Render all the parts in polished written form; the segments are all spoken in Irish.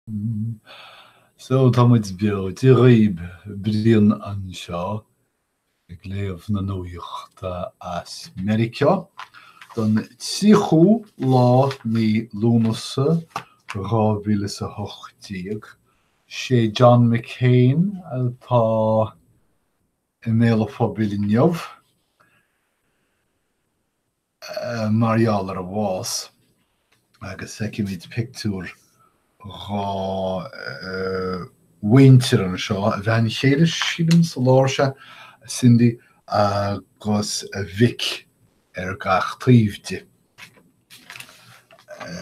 So, tá muid beo. Dia dhaoib, Brian anseo ag léamh na nuachta as Meiriceá don 30ú lá mí Lúnasa 2018. Sé John McCain atá i mbéal an phobail inniu. mar gheall ar a bhás agus feicimid pictiúr dhá mhuintir anseo, a bhean chéile, sílim, sa lár, sea, Cindy, agus a mhic ar gach taobh di.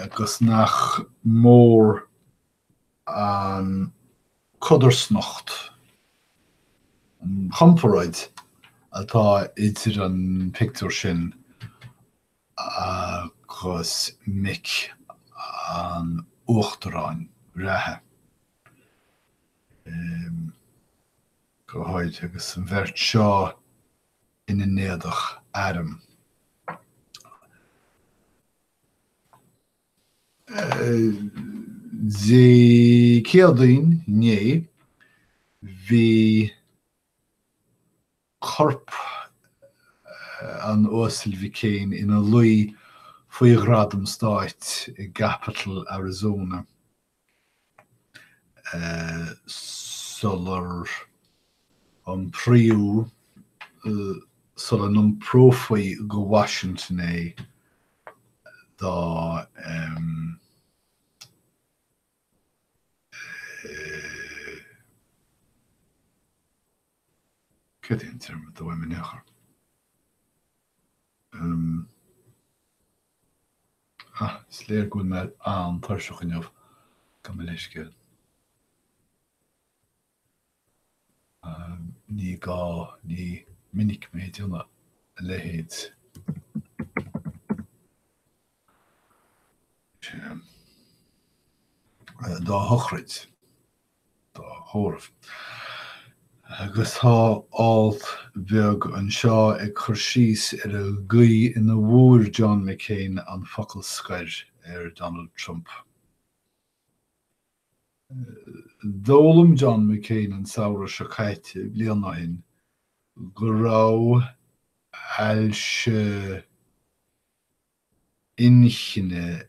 Agus nach mór an codarsnacht, an chomparáid atá idir an pictiúr sin agus mic an uachtaráin reatha, go háirithe agus an bheirt seo ina n-éadach airm. Dé Céadaoin, inné, bhí corp an Uasail McCain ina luí faoi ghradam stáit i gCapitol Arizona sular iompraíodh, sula n-iomprófaí go Washington é dá Céard é an téarma atá uaim in aon chor? Ah, is léir go bhfuil mé an-tuirseach inniu, gabh mo leithscéal. Ní gá, ní minic mé ag déanamh a leithéid. Dá shochraid, dá thórramh. Agus tá alt beag anseo ag cur síos ar an gcaoi ina bhfuair John McCain an focal scoir ar Donald Trump. D'fhoghlaim John McCain an samhradh seo caite, bliain ó shin, go raibh ailse inchinne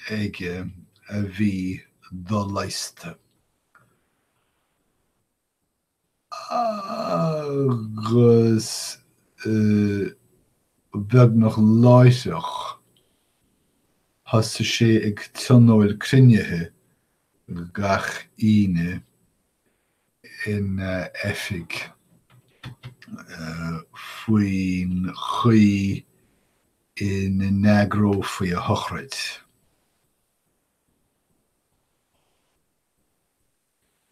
aige a bhí doleigheasta. Agus beagnach láithreach thosaigh sé ag tionól cruinnithe gach Aoine ina oifig faoin chaoi ina n-eagrófaí a shochraid.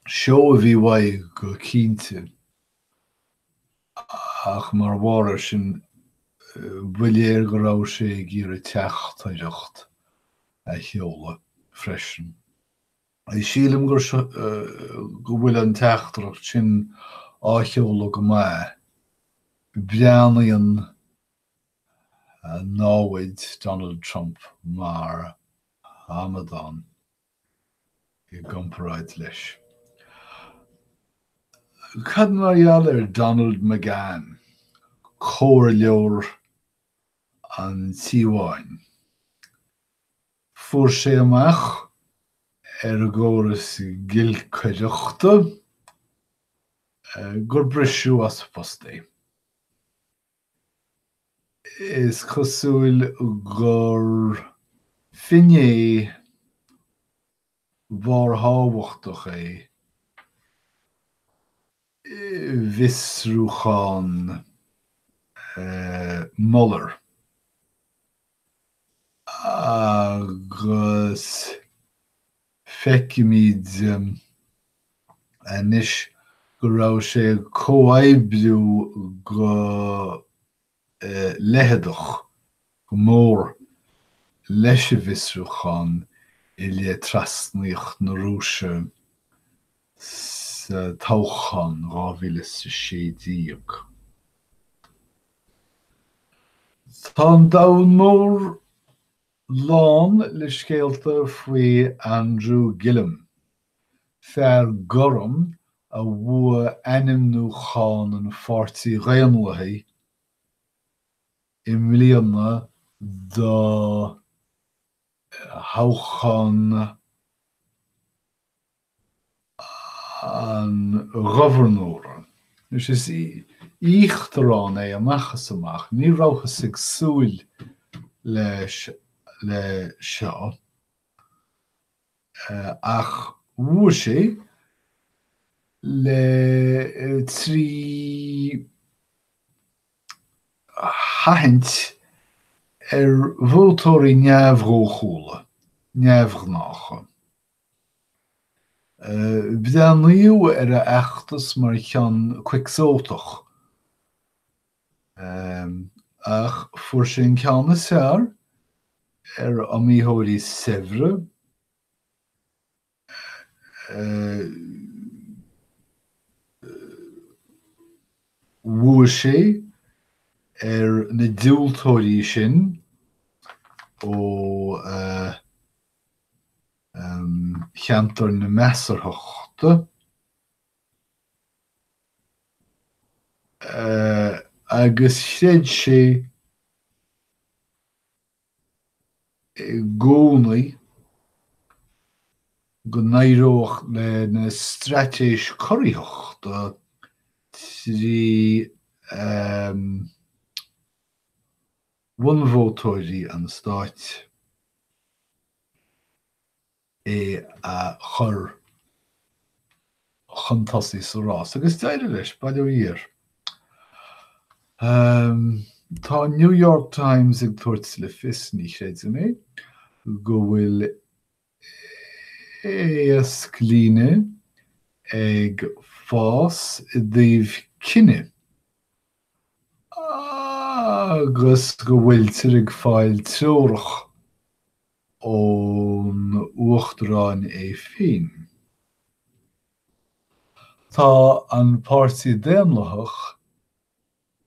Seó a bhí uaidh go cinnte, ach mar bharr air sin, ba léir go raibh sé ag iarraidh teachtaireacht a sheoladh freisin. Sílim go bhfuil an teachtaireacht sin á sheoladh go maith. Breathnaíonn namhaid Donald Trump mar amadán. i gcomparáid leis. Cad mar gheall ar Donald McGahn, comhairleoir an Tí Bháin? Fuair sé amach ar an gcóras giolcaireachta gur briseadh as a phost é. Is cosúil gur finné barrthábhachtach é i bhfiosrúchán Mueller agus feicimid anois go raibh sé ag comhoibriú go leitheadach, go mór leis an bhfiosrúchán i leith trasnaíocht na Rúise sa toghchán 2016. Tá an domhan mór. lán le scéalta faoi Andrew Gillum, fear gorm a bhuaigh ainmniúchán an Pháirtí Dhaonlathaigh i mbliana do thoghchán an ghobharnóra. Anois, is íochtarán é amach is amach, ní rabhthas ag súil leis le seo, ach bhuaigh sé le 3 thathaint ar vótóirí neamhdhóchúla, neamhghnácha. Breathnaíodh ar a fheachtas mar cheann Quicsótach, ach fuair sé an ceann is fearr ar iomaítheoirí saibhre. Bhuaigh sé ar na diúltóirí sin ó cheantar na measarthachta agus chreid sé i gcónaí go n-éireodh lena straitéis corraitheachta 3 bhunvótóirí an stáit. é a chur chun tosaigh sa rás. Agus d'éirigh leis, bail ó Dhia air. Tá an New York Times ag tabhairt le fios, ní chreidim é, go bhfuil éasclíne ag fás i dtaobh cine agus go bhfuiltear ag fáil treorach ón Uachtarán é féin. Tá an Páirtí Daonlathach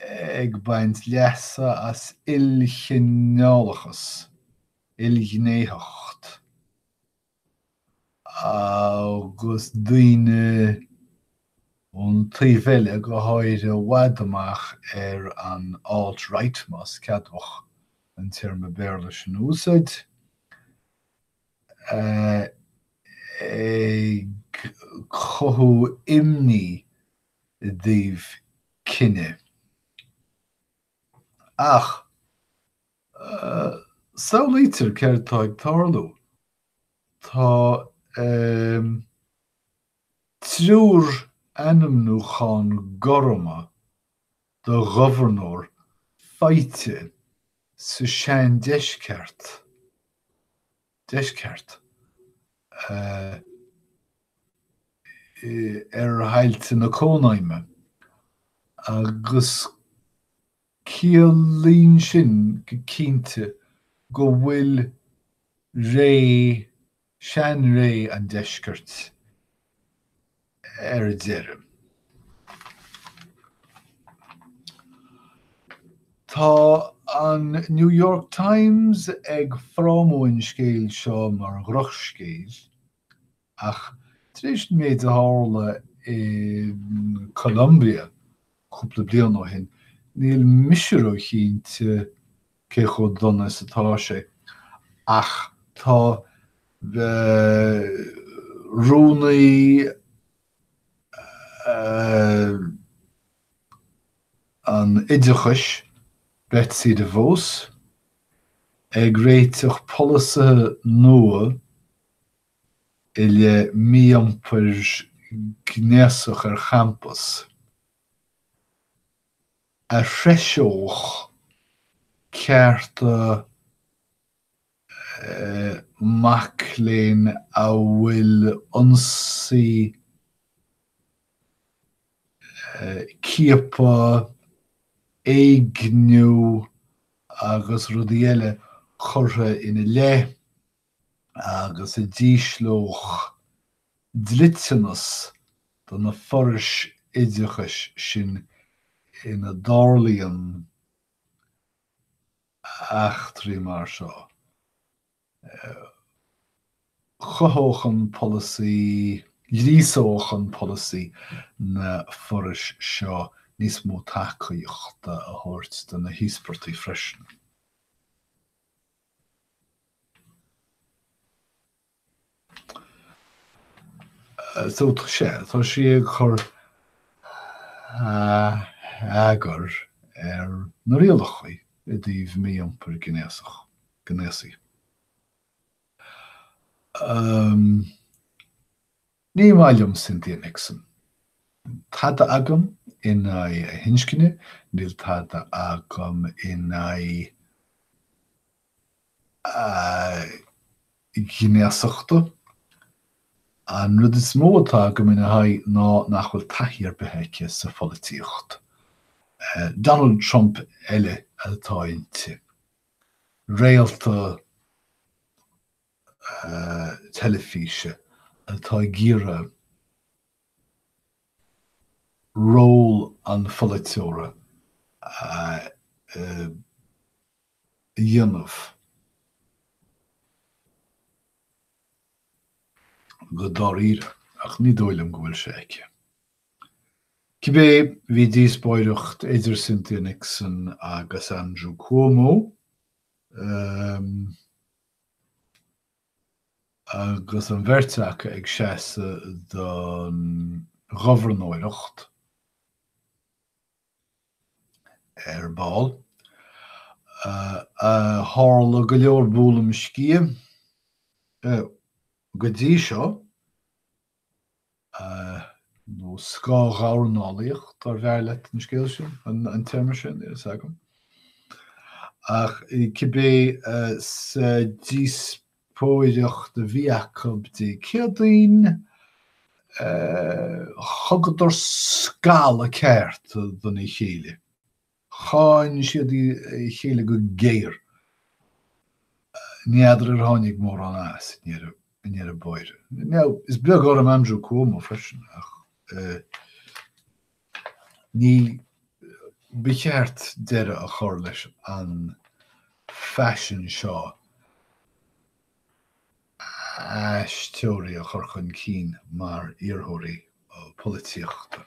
ag baint leasa as ilchineálachas, ilghnéitheacht. agus daoine ón taobh eile, go háirithe i bhfad amach ar an alt-right, más ceadmhach an téarma Béarla sin a úsáid, ag cothú imní i dtaobh cine. Ach samhlaítear céard atá ag tarlú. Tá triúr ainmniúchán gorma do ghobharnóir faighte sa seandeisceart, deisceart, ar thailte na Cónaidhme agus Ciallaíonn sin go cinnte go bhfuil ré, seanré an deiscirt ar deireadh. Tá an New York Times ag frámú an scéil seo mar dhrochscéal, ach tar éis an méid a tharla i Colombia cúpla bliain ó shin, níl mise róchinnte cé chomh dona is atá sé. Ach tá rúnaí an oideachais, Betsy DeVos, ag réiteach polasaithe nua i leith mí-iompair gnéasach ar champas, a threiseodh cearta mac léinn a bhfuil ionsaí, ciapadh, éigniú agus rudaí eile curtha ina leith. agus a d'ísleodh dliteanas do na forais oideachais sin ina dtarlaíonn eachtraí mar seo. Chothódh an polasaí, ghríosódh an polasaí na forais seo níos mó tacaíochta a thabhairt do na híospartaigh freisin. So, sea, tá sí ag cur eagar ar na rialacha i dtaobh mí-iompair gnéasach, gnéasaigh. Ní maith liom Cynthia Nixon. Tada agam in aghaidh a hinscne, níl tada agam in aghaidh a gnéasachta. An rud is mó atá agam ina haghaidh ná nach bhfuil taithí ar bith aici sa pholaitíocht. Donald Trump eile atá inti. Réalta teilifíse atá ag iarraidh ról an pholaiteora a dhéanamh go dáiríre, ach ní dóigh liom go bhfuil sé aici. Cibé, bhí díospóireacht idir Cynthia Nixon agus Andrew Cuomo, agus an bheirt acu ag seasamh don ghobharnóireacht ar ball. Tharla go leor buaileam sciath go dtí seo. nó scáthdhornálaíocht, dá mb'fhearr leat an scéal sin, an téarma sin, níl a fhios agam. Ach cibé, sa díospóireacht a bhí acu Dé Céadaoin, thugadar scalladh ceart dona chéile. Cháin siad a chéile go géar. Ní fheadar ar tháinig mórán as i ndeireadh báire. Now, is beag orm Andrew Cuomo freisin, ach ní, ba cheart deireadh a chur leis an faisean seo aisteoirí a chur chun cinn mar iarrthóirí polaitíochta.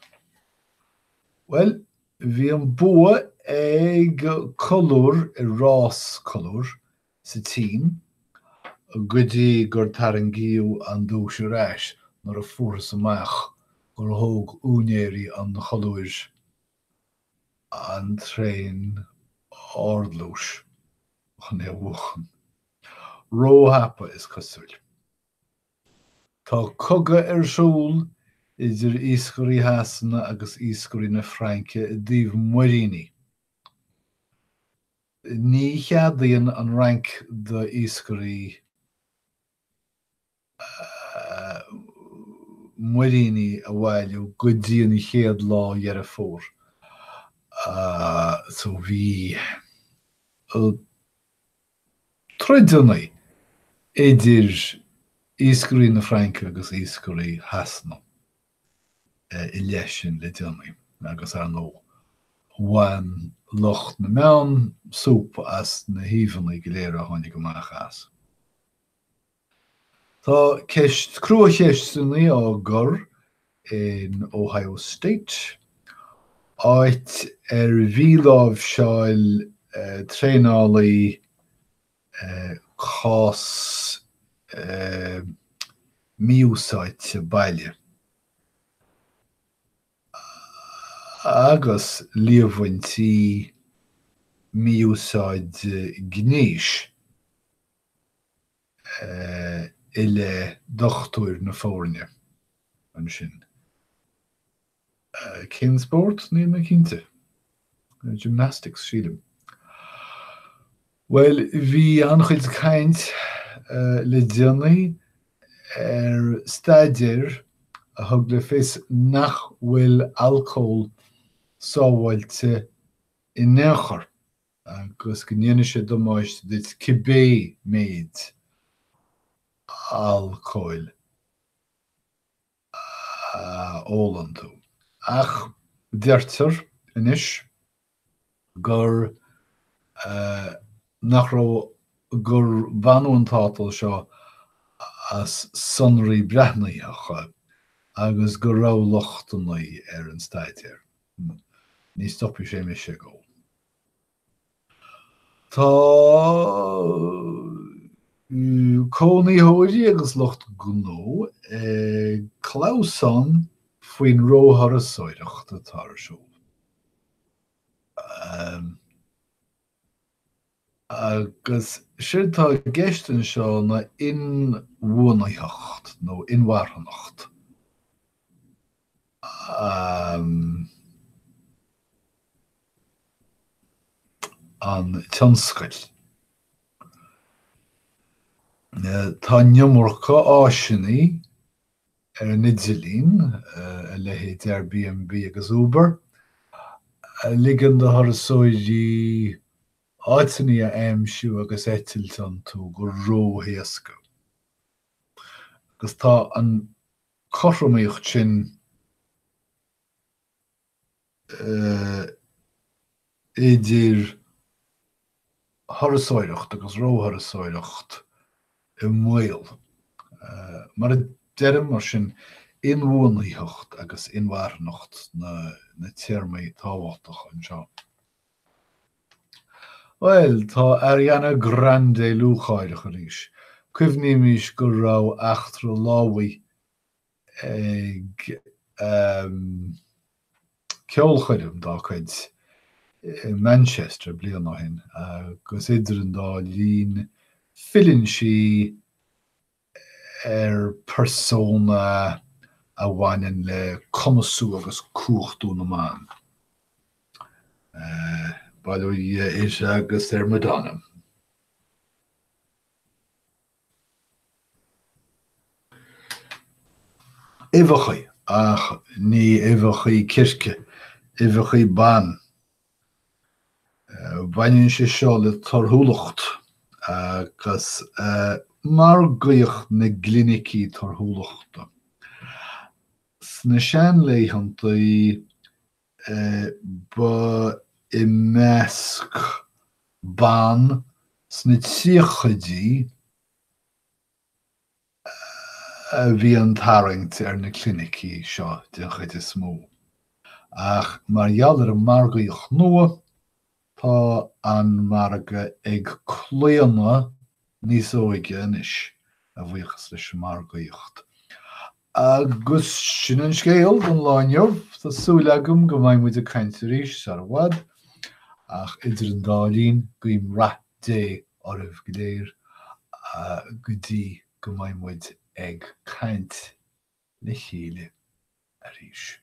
Bhuel, bhí an bua ag colúr i rás colúr sa tSín go dtí gur tarraingíodh an duais ar ais nuair a fuarthas amach gur thóg úinéirí an cholúir an traein ardluais chun é a bhuachan. Róthapa, is cosúil. Tá cogadh ar siúl idir iascairí Shasana agus iascairí na Fraince i dtaobh muiríní. Ní cheadaíonn an Fhrainc d'iascairí muiríní a bhailiú go dtí an chéad lá Dheireadh Fómhair. So bhí troideanna idir iascairí na Fraince agus iascairí Shasana i leith sin le déanaí agus, ar ndóigh, bhain lucht na meán súp as na híomhánna go léir a tháinig amach as. Tá ceist, cruacheisteanna á gcur in Ohio State, áit ar mhíláimhseáil traenálaí cás mí-úsáidte baile agus líomhaintí mí-úsáide gnéis i leith dochtúir na foirne ansin. Cén spórt? Níl mé cinnte. Gymnastics, sílim. Bhuel, bhí an-chuid caint le déanaí ar staidéar a thug le fios nach bhfuil alcól sábháilte in aon chor. agus go ndéanfaidh sé damáiste duit cibé méid alcóil a ólann tú. Ach deirtear anois gur nach raibh. gur baineadh an tátal seo as sonraí breathnaitheacha agus go raibh lochtanna ar an staidéar. Ní stopfaidh sé mise ag ól. Tá cónaitheoirí agus lucht gnó ag clamhsán faoin róthurasóireacht atá ar siúl. Agus séard atá i gceist anseo ná inbhuanaitheacht nó inmharthanacht. an tionscail. Tá an iomarca áiseanna ar an idirlíon, a leithéid Airbnb agus Uber, a ligeann do thurasóirí áiteanna a aimsiú agus eitilt iontu go ró-héasca. Agus tá an cothromaíocht sin idir thurasóireacht agus róthurasóireacht i mbaol. Mar a deirim, mar sin, inbhuanaitheacht agus inmharthanacht na téarmaí tábhachtacha anseo. Bhuel, tá Ariana Grande lúcháireach arís. Cuimhnímis go raibh eachtra lámhaigh ag ceolchoirm dá cuid i Manchester bliain ó shin agus idir an dá linn filleann sí ar persona a bhaineann le cumasú agus cumhachtú na mban. Bail ó Dhia uirthi agus ar Madonna. Uibheacha, ach ní uibheacha circe, uibheacha ban. Baineann sé seo le torthúlacht agus margaíocht na gclinicí torthúlachta. Sna seanlaethanta ba i measc ban sna tríochaidí a bhí an tarraingt ar na clinicí seo den chuid is mó. Ach mar gheall ar an margaíocht nua, tá an margadh ag claonadh níos óige anois, a bhuíochas leis an margaíocht. Agus sin an scéal don lá inniu. Tá súil agam go mbeidh muid ag caint arís sar i bhfad, ach idir an dá linn, guím rath Dé oraibh go léir go dtí go mbeidh muid ag caint le chéile arís.